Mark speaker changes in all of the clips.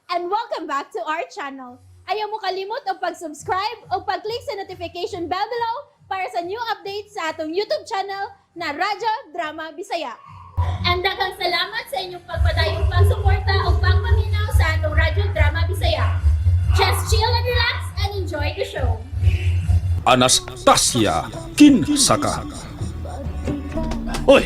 Speaker 1: And welcome back to our channel. Ayaw mo kalimot og pag-subscribe o pag-click sa notification bell below para sa new updates sa atong YouTube channel na Radyo Drama Bisaya. And daghang salamat sa inyong pagpadayong pagsuporta o pagpaminaw sa atong Radyo Drama Bisaya. Just chill and relax and enjoy the show.
Speaker 2: Anastasia Kinsaka.
Speaker 3: Oy,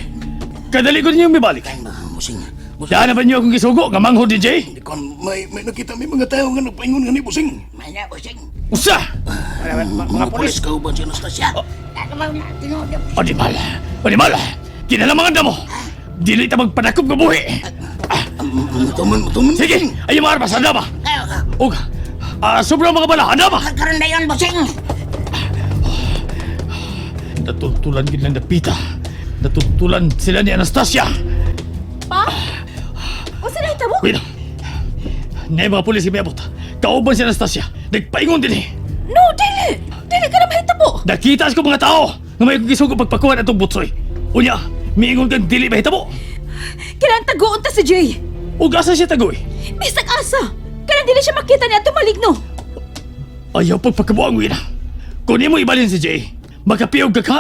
Speaker 3: kadali ko ninyo mibalik.
Speaker 4: Busing, busing.
Speaker 3: Daan na ba niyo akong gisugo nga manghod ni Jay?
Speaker 4: Hindi ko, may nakita may mga tao nga nagpaingon nga ni Busing.
Speaker 5: May na, busing.
Speaker 3: Usa!
Speaker 4: Mga pulis ka ba si Anastasia?
Speaker 3: O di mal, o di mal. Kinalamangan na mo. Dili ta magpadakop nga buhi.
Speaker 4: Matuman, matuman.
Speaker 3: Sige, ayaw mga armas, handa ba?
Speaker 5: Kayo ka.
Speaker 3: Og, sobrang mga bala, handa ba?
Speaker 5: Karon na yun, busing.
Speaker 3: Natultulan gid lang dapita. Natultulan sila ni Anastasia.
Speaker 1: Pa? Unsa na hitabo?
Speaker 3: Wait. Nay mga pulis miabot. Kauban si Anastasia. Nagpaingon din eh.
Speaker 1: No, dili! Dili ka na mahitabo!
Speaker 3: Nakita ko mga tao nga may gisugo pagpakuan atong butsoy. Unya, miingon kang dili mahitabo.
Speaker 6: Kinahanglan taguon ta si Jay.
Speaker 3: Ug asa siya tagoy?
Speaker 6: Bisag asa. Kanang dili siya makita niya ato maligno.
Speaker 3: Ayaw pagpakabuang wina. Kung nimo ibalin si Jay, makapiyog ka ka.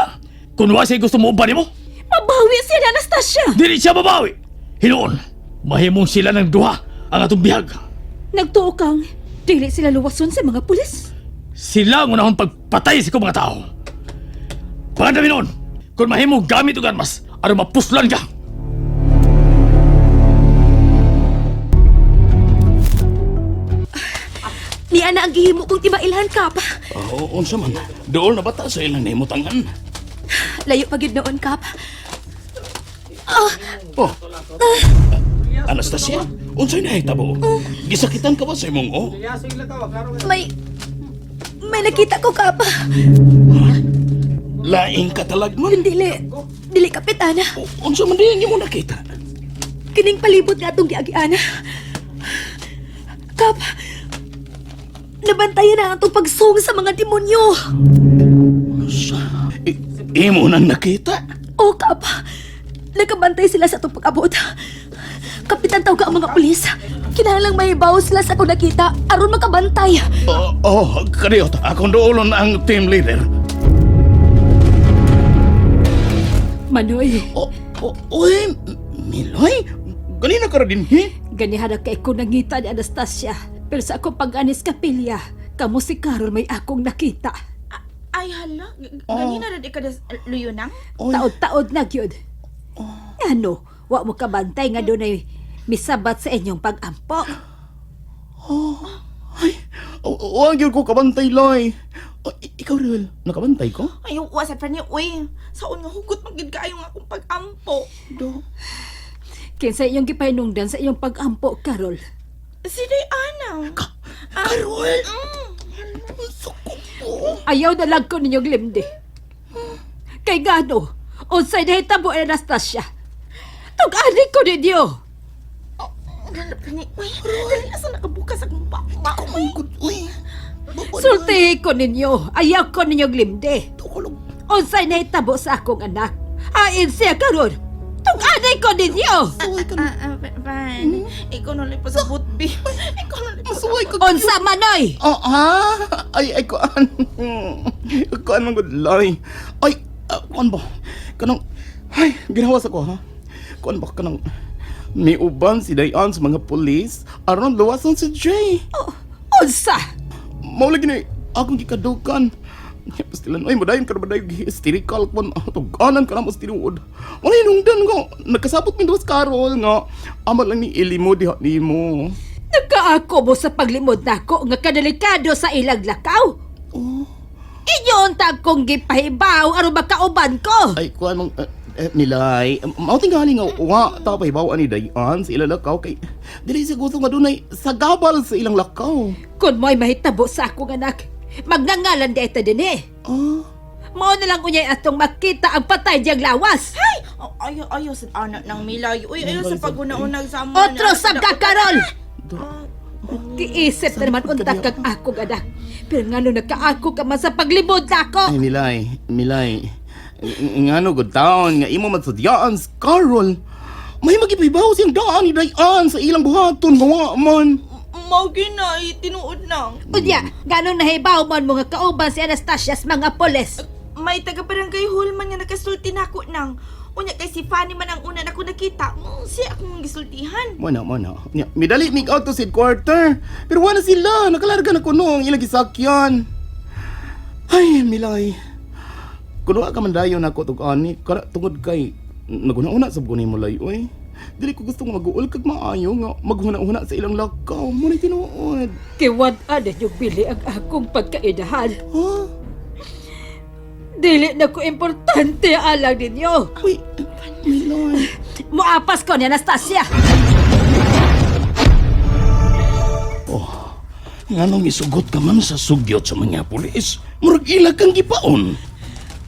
Speaker 3: Kung wa siya gusto mo uban nimo,
Speaker 6: Mabawi siya ni Anastasia.
Speaker 3: dili siya mabawi. Hinuon, mahimong sila ng duha ang atong bihag.
Speaker 6: Nagtuo kang dili sila luwason sa mga pulis.
Speaker 3: Sila ang unahon pagpatay sa mga tao. Pangandami noon, kung mahimong gamit og armas, aron mapuslan ka.
Speaker 6: Niya na ang gihimo kong timailhan kap.
Speaker 4: Oo, unsa man. Dool na bata sa ilang nahimutangan.
Speaker 6: Layo pa gyud noon kap.
Speaker 4: Oh. Anastasia, unsay nahitabo? Gisakitan ka ba sa imong o?
Speaker 6: May nakita ko kap.
Speaker 4: Laing katalagman.
Speaker 6: Dili dili kapitana.
Speaker 4: O, unsa man diyan imo nakita?
Speaker 6: Kining palibot nga atong giagiana. Kap, nabantayan na ang atong pagsong sa mga demonyo.
Speaker 4: Imo nang nakita?
Speaker 6: O, Kap. Nakabantay sila sa atong pag-abot. Kapitan, tawag ang mga pulis. Kinahanglang mahibaw sila sa akong nakita aron makabantay.
Speaker 4: Oh, oh, kadiyot. Akong doolon ang team leader.
Speaker 6: Manoy,
Speaker 4: Oh, oh, oy, Miloy? Ganina ka ra din, he?
Speaker 6: ganihan na kay ko nangita ni Anastasia. Pero sa akong pag-anis kapilya, kamo si Carol may akong nakita.
Speaker 7: Ay, hala. Ganina na di ka das luyunang?
Speaker 4: Oy.
Speaker 6: Taod-taod na gyud. Ano, wa mo kabantay nga dunay misabat sa inyong pag-ampo.
Speaker 4: Ay, wa gyud ko kabantay, Loy. Oh, ikaw, Ruel, nakabantay ko?
Speaker 7: Ay, wa sa niya. Uy, saon nga hugot magid kaayo nga akong pag-ampo.
Speaker 4: Do.
Speaker 6: Kinsa inyong gipahinungdan sa inyong pag-ampo, Carol?
Speaker 7: Si Diana.
Speaker 4: Carol! Suko po.
Speaker 6: Ayaw na lang ko ninyong limdi. Kay gano, unsay nahitabo ni Anastasia. Tug-ani ko ninyo.
Speaker 7: Hala, Franny. Uy, dali asa nakabukas akong baba.
Speaker 4: Kumangkot, uy.
Speaker 6: Sultihi ko ninyo. Ayaw ko ninyong limdi.
Speaker 4: Tukulog.
Speaker 6: Unsay nahitabo sa akong anak. Hain siya karon. Tug-ani ko ninyo.
Speaker 4: Suway ka na.
Speaker 7: Van, ikaw na lang pa sa butbi. Ikaw na lang pa sa
Speaker 4: Masuway ka.
Speaker 6: Unsa manoy?
Speaker 4: Oh, ha? Ay, ay, kuan. Kuan man gud, Loy. Ay, kuan ba? Kanang, ay, ginawas ako, ha? Kuan ba, kanang, miuban si Dayan sa mga pulis aron luwason si Jay.
Speaker 6: Unsa?
Speaker 4: Mao lagi ni akong gikadukan. Pastilan, ay, madayon ka na ba dayon hysterical kon tuganan ka na mas tinuod. Wala nungdan nga, nagkasabot min duwas Carol nga, ama lang ni Ilimo diha nimo.
Speaker 6: Nagkaako mo sa paglimod nako nga kadelikado sa ilang lakaw.
Speaker 4: Oh.
Speaker 6: Inyo unta kong gipahibaw aron makauban ko.
Speaker 4: Ay, kuan mong, Milay, mao tingali nga wa ta pahibaw ani Dayan sa ilang lakaw kay dili sa gusto nga dunay sagabal sa ilang lakaw.
Speaker 6: Kung mo'y mahitabo sa akong anak, magngangalan di ito din eh.
Speaker 4: Ah,
Speaker 6: Mao na lang unyay atong makita ang patay diyang lawas.
Speaker 7: Ay, oh, ayaw, ayaw sa anak ng Milay. Uy, ayaw sa paguna-unag sa amo.
Speaker 6: Otro sab ka, Karol!
Speaker 4: do,
Speaker 6: Giisip na naman unta kang akong anak. Pero ngano nagkaako ka man sa paglibod nako.
Speaker 4: Ay, Milay, Milay, ngano good taon nga imo matsudyaan si Carol. May magipahibaw siyang daan ni Dayan sa ilang buhaton nga wa man.
Speaker 7: Mao ginay, tinuod nang.
Speaker 5: Unya, ganong nahibaw man mga kauban si Anastasia sa mga pulis.
Speaker 7: May taga barangay hall man nga nakasulti nako nang. Unya kay si Fanny man ang una nako nakita. Siya akong gisultihan.
Speaker 4: Mo na, mo na. Nya, midali mig out to sa headquarter. Pero wala sila. Nakalarga na kuno ang ilang gisakyan. Ay, Milay. Kuno ka man dayon ako tug ani, kara tungod kay naguna-una sab ko nimo lay oy. Dili ko gusto nga mag-uol kag maayo nga maghuna-huna sa ilang lakaw. Mo na tinuod.
Speaker 5: Kiwad-an ninyo bili ang akong pagkaidahan.
Speaker 4: Ha?
Speaker 5: Dili na ko importante alang ninyo.
Speaker 4: Uy, Milay.
Speaker 5: Muapas ko ni Anastasia.
Speaker 2: Nganong isugot ka man sa sugyot sa mga pulis? Murag ila kang gipaon.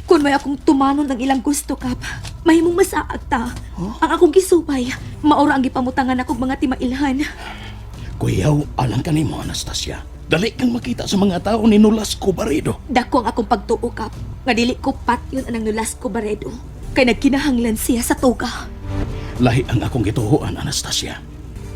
Speaker 6: Kung may akong tumanon ang ilang gusto, Kap, mahimong masaag ta. Ang akong gisubay, maura ang gipamutangan akong mga timailhan.
Speaker 2: Kuyaw, alang ka nimo, Anastasia. Dali kang makita sa mga tao ni Nolasco Barredo.
Speaker 6: Dako ang akong pagtuo, Kap, nga dili ko patyon anang Nolasco Barredo. Kay nagkinahanglan siya sa toga.
Speaker 2: Lahi ang akong gituhuan, Anastasia.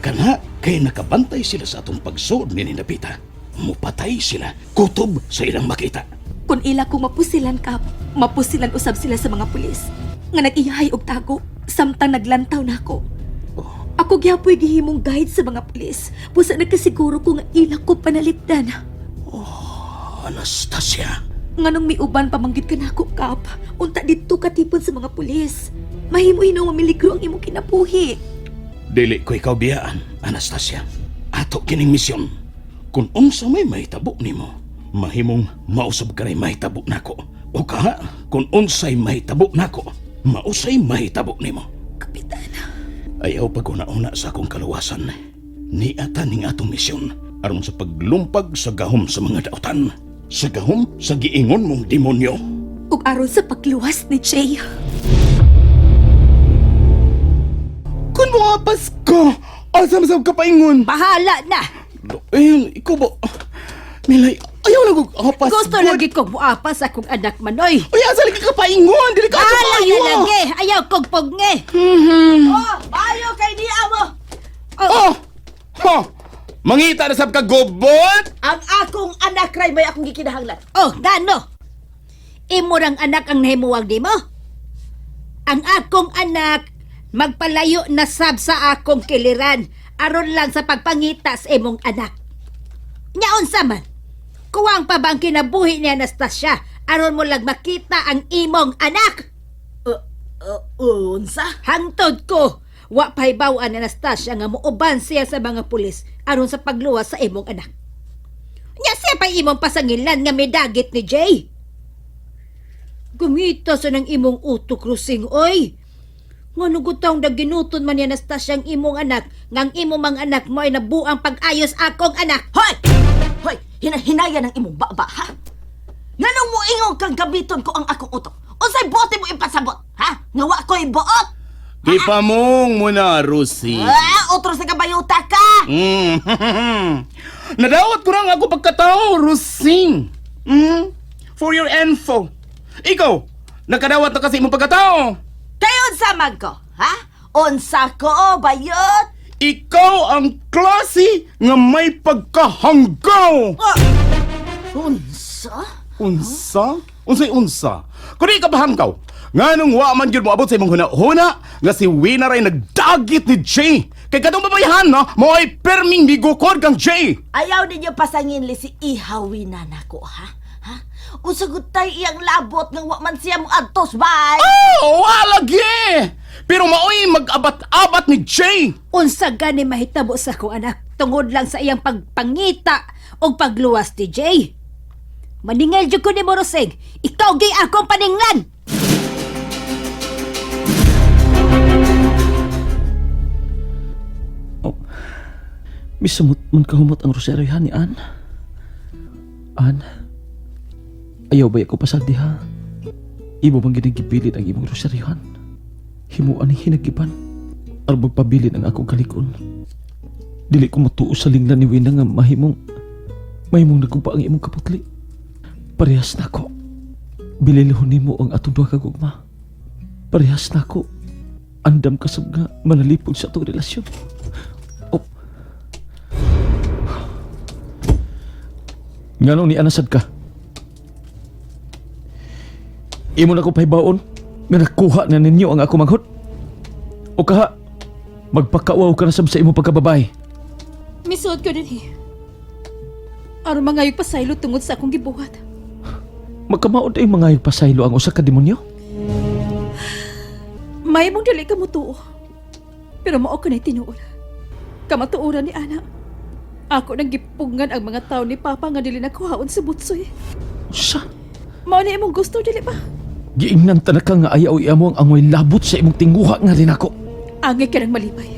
Speaker 2: Kana, kay nakabantay sila sa atong pagsuod ni Ninapita. Mupatay sila, kutob sa ilang makita.
Speaker 6: Kung ila ko mapusilan, Kap, mapusilan usab sila sa mga pulis. Nga nag-iyahay og tago, samtang naglantaw na ako. Ako gihapoy gihimong guide sa mga pulis. Busa nagkasiguro ko nga ila ko panalipdan.
Speaker 2: Anastasia,
Speaker 6: Nganong miuban pamanggit ka nako, Kap. Unta didto katipon sa mga pulis. Mahimo hinaw mamiligro ang imong kinabuhi.
Speaker 2: dili ko ikaw biyaan, Anastasia. Ato kining misyon. Kung unsa may mahitabo nimo, mahimong mausab ka rin mahitabo nako. O kaha, kung unsay mahitabo nako, mausay mahitabo nimo.
Speaker 6: Kapitan,
Speaker 2: Ayaw paguna-una sa akong kaluwasan. Niata ning atong misyon aron sa paglumpag sa gahom sa mga dautan. Sa gahom sa giingon mong demonyo.
Speaker 6: ug aron sa pagluwas ni Jay.
Speaker 4: Kun mo apas ka, asa man sab ka paingon?
Speaker 5: Bahala na.
Speaker 4: Eh, ikaw ba? Milay, ayaw lang kog apas.
Speaker 5: Gusto lagi kong muapas akong anak manoy.
Speaker 4: Uy, asa lagi ka paingon? Dili ka
Speaker 5: Bahala na
Speaker 4: maayo.
Speaker 5: lagi. Ayaw kong pugngi.
Speaker 7: Oh, bayo kay niya mo.
Speaker 4: Oh! Ha! Mangita na sab ka gobot?
Speaker 7: Ang akong anak ray may akong gikinahanglan.
Speaker 5: Oh, gano? Imo rang anak ang nahimuwang di mo? Ang akong anak magpalayo na sab sa akong kiliran aron lang sa pagpangita sa imong anak. Nya unsa man? Kuwang pa bang kinabuhi ni Anastasia aron mo lang makita ang imong anak?
Speaker 7: Unsa?
Speaker 5: Hangtod ko, wa pahibaw an Anastasia nga muuban siya sa mga pulis aron sa pagluwas sa imong anak. Nya siya pa imong pasangilan nga midagit ni Jay. Gumita sa ng imong utok, Rusing, oy. Ngano gutong daginuton man ni Anastasia ang imong anak, nga ang imong mga anak mo ay nabuang pag-ayos akong anak.
Speaker 7: Hoy! Hoy, hinahinaya ng imong baba, ha? Nganong mo ingong kang gamiton ko ang akong utok? Unsay bote mo ipasabot, ha? Nga wa ko'y buot?
Speaker 4: Gipamong mo na, Rusi.
Speaker 7: Ah, otro sa kabayuta ka!
Speaker 4: Nadawat ko na ang ako pagkatao, Rusing. For your info. Ikaw, nakadawat na kasi imong pagkatao.
Speaker 7: Kay unsa man ko, ha? Unsa ko, bayot?
Speaker 4: Ikaw ang klase nga may pagkahanggaw.
Speaker 7: Unsa?
Speaker 4: Unsa? Unsay unsa? Kung di ka bahanggaw, nganong wa man gyud moabot sa imong huna-huna nga si Wina ray nagdagit ni Jay. Kay kadtong babayahan no, mo ay perming migukod kang Jay.
Speaker 7: Ayaw ninyo pasangin si ihawin na nako, ha? Ha? Unsa gud tay iyang labot nga wa man siya mo adtos bay?
Speaker 4: Oh, wala lagi. Pero maoy mag-abat-abat ni Jay.
Speaker 5: Unsa gani mahitabo sa akong anak tungod lang sa iyang pagpangita o pagluwas ni Jay. Maningil jud ko ni Moroseng, ikaw gay akong paninglan.
Speaker 8: Misamot man kahumot ang rosaryo ha ni Ann. Ann, ayaw ba ako pasal diha? Imo bang ginagibilin ang imong rosaryohan? Himuan ni hinagiban. Aron magpabilin ang akong kalikon. Dili ko matuo sa linglan ni Wina nga mahimong nagumpa ang imong kaputli. Parehas na ko. Bililhon nimo ang atong duha ka gugma. Parehas na ko. Andam ka sab nga manalipod sa atong relasyon. Oh. Ngano ni anasad ka? Imo na ko pahibaon nga nakuha na ninyo ang ako manghod. O kaha, magpakawaw ka na sab sa imo pagkababae.
Speaker 6: Misuod ko dinhi. Aron mangayog pasaylo tungod sa akong gibuhat.
Speaker 8: Magkamaod ay mga pasaylo ang usa ka demonyo.
Speaker 6: May mong dili ka mutuo. Pero mao ko na tinuod. Kamatuoran ni Ana. Ako nang gipugngan ang mga tao ni Papa nga dili nakuhaon sa butsoy.
Speaker 8: Usa,
Speaker 6: Mao ni imong gusto dili ba?
Speaker 8: giingnan ta na ka nga ayaw imo ang angoy labot sa imong tinguha nga rin ako.
Speaker 6: Angay ka ng malipay.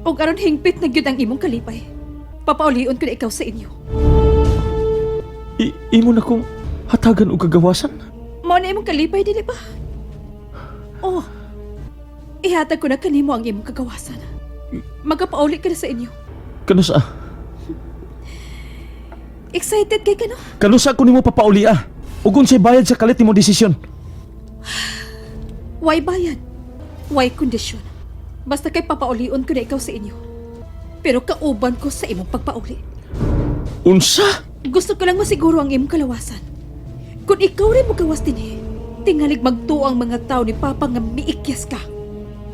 Speaker 6: Og aron hingpit na gyud ang imong kalipay. Papaulion ko na ikaw sa inyo.
Speaker 8: Imo na kong hatagan og kagawasan.
Speaker 6: Mao na imong kalipay dili ba? Oh. Ihatag ko na kanimo ang imong kagawasan. Magapauli ka na sa inyo.
Speaker 8: Kanusa?
Speaker 6: Excited kay ka no?
Speaker 8: Kanusa ko nimo papauli ah. Ug unsay bayad sa kalit nimo desisyon?
Speaker 6: Why bayad? Why kondisyon? Basta kay papaulion ko na ikaw sa inyo. Pero kauban ko sa imong pagpauli.
Speaker 8: Unsa?
Speaker 6: Gusto ko lang masiguro ang imong kalawasan. Kung ikaw rin mogawas dinhi, tingalig magtuo ang mga tao ni Papa nga miikyas ka.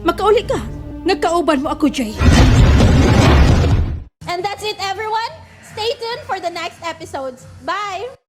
Speaker 6: Makauli ka. Nagkauban mo ako, Jay.
Speaker 1: And that's it, everyone. Stay tuned for the next episodes. Bye!